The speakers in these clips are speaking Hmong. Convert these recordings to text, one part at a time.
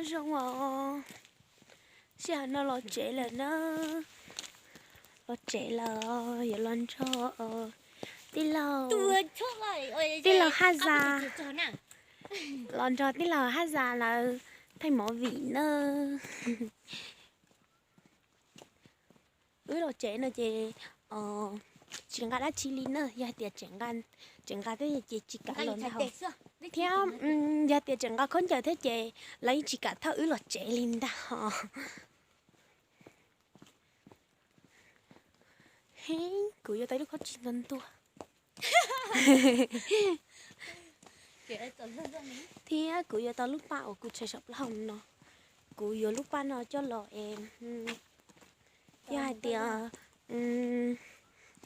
Zoo os, sij hawm no los tsev lawm na, los tsev lawm, yuav los nrog tij laug, tij laug Haj Zas, los nrog tij laug Haj Zas lawv thaij movie na. Wb los tsev no ces tsis nqa dab tsi li na, yog hais tias tseem nqa thiab ces tsis kam los ntag. Thiab yog tias tseem nqa khaub ncaws thiab ces lawv yeej tsis kam thauj wb los tsev li ntag os. Heeb, kuv yuav tau ib lub khob tsib ntuag ntuag. Thiab kuv yuav tau lub paj uas kuv tshav saum plaub hau no. Kuv yuav lub paj no coj los es yog hais tias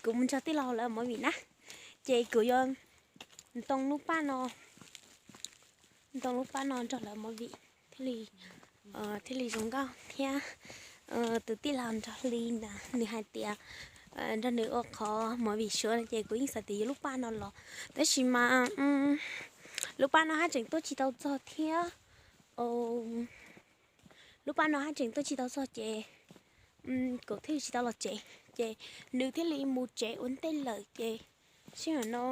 kuv mus nrog tij laug lawv movie na, ces kuv yuav ntoo lub paj no, ntoo lub paj no nrog lawv movie thiaj li, thiaj li zoo nkauj thiab. Tus tij laug nrog li ntawd nws hais tias nrog nws ua qhov movie suav no ces kuv yeej xav tias yuav lub paj no los, tab sis mas lub paj no haj tseem tuaj tsis tau txog thiab. Lub paj no haj tseem tuaj tsis tau txog ces kuv thiaj tsis tau los tsev, ces nws thiaj li mus tsev ua ntej lawm ces sij hawm no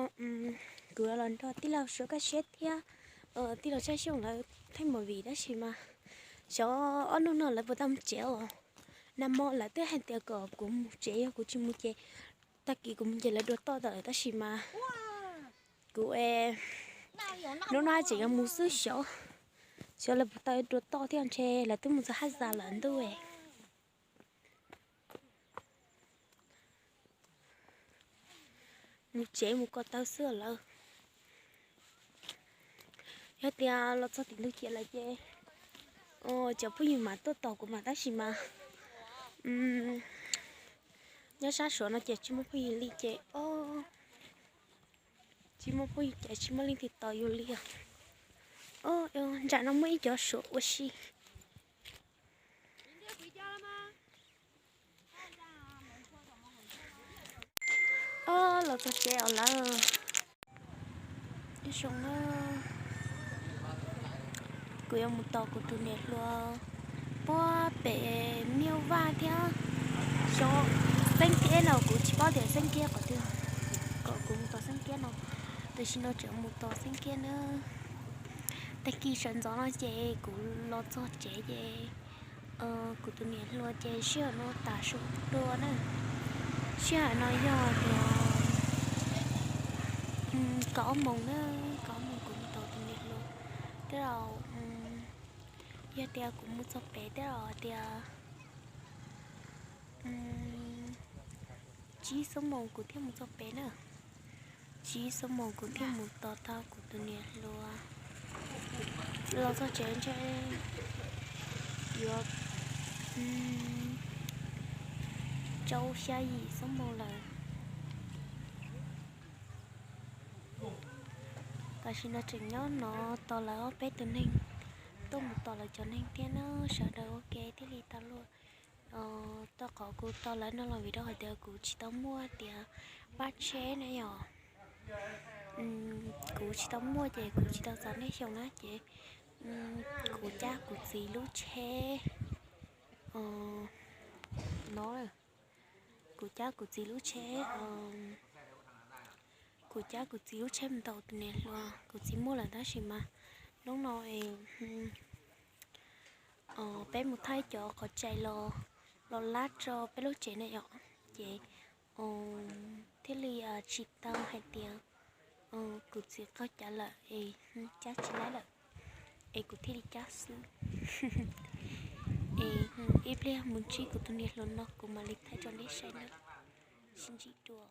kuv los nrog tij laug suav kaj siab thiab tij laug Tshaj Xyooj lawv thaij movie tab sis mas xyov ob hnub no lawv puas tau mus tsev os. Nag hmo lawv twb hais tias kom kuv mus tsev, yog kuv tsis mus ces tag kis kuv mus ces lawv dua toj tawm lawm tab sis mas kuv hnub no tseem yuav mus xwb xyov, xyov lawv puas tau dua toj thiab ntshe lawv twb mus txog Haj Zas lawm ntuj. Mus tsev mus ko taw xwb lawm. Yog tias los txog tim ntug ciam lawm ces cov phooj ywg mam tuaj tos kuv mas tab sis mas nyob sab Suav no ces tsis muaj phooj ywg li ces tsis muaj phooj ywg ces tsis muaj leej twg tos yus li os. Ntsam no muaj ib cov Suav ua si. Los txog tsev os lawm. Kuv yuav mus tos kuv tus niam hluas puag pem Miaj Vaj thiab. Xyov Xeeb Kiab no kuv tsis paub tias Xeeb Kiab qhov twg, kom kuv mus tos Xeeb Kiab no. Tam sim no tseem mus tos Xeeb Kiab na. Tag kis sawv ntxov no ces kuv los txog tsev ces kuv tus niam hluas ces sij hawm no tas su dua na. Sij hawm no yog tias kaum ob moos na, kaum ob moos kuv mus tos tus niam hluas. Tej zaum yog tias kuv mus txog pem tej zaum tias tsib xuab moos kuv thiaj mus txog pem na. Tsib xuab moos kuv thiaj mus tos tau kuv tus niam hluas. Los txog tsev ntshe yuav rau xya yim xuab moos lawm. Tam sim no tseem nyob no tos lawv ob peb tus neeg tuaj mus tos lawv cov neeg thiab na, sawv daws ua ke thiaj li tau luaj. Rau qhov kuv tos lawv no los vim rau hais tias kuv tsis tau muaj tias pab tsheb na yom. Kuv tsis tau muaj ces kuv tsis tau txav nej xyoo na ces kuv cab kuv txiv lub tsheb no, kuv cab kuv txiv lub tsheb, kuv cab kuv txiv lub tsheb mus tos tus niam hluas. Kuv txiv muaj lawm tab sis mas hnub no peb mus thaij cov qhov tseem los, los lab rau peb lub tsev na yom, ces thiaj li tsis tau hais tias kuv txiv qaug cav lawm es cab tsis laib lawm, es kuv thiaj li cab xwb. Es ib pliag mus ntsib kuv tus niam hluas no kuv mam li thaij rau nej saib na. Sib ntsib dua.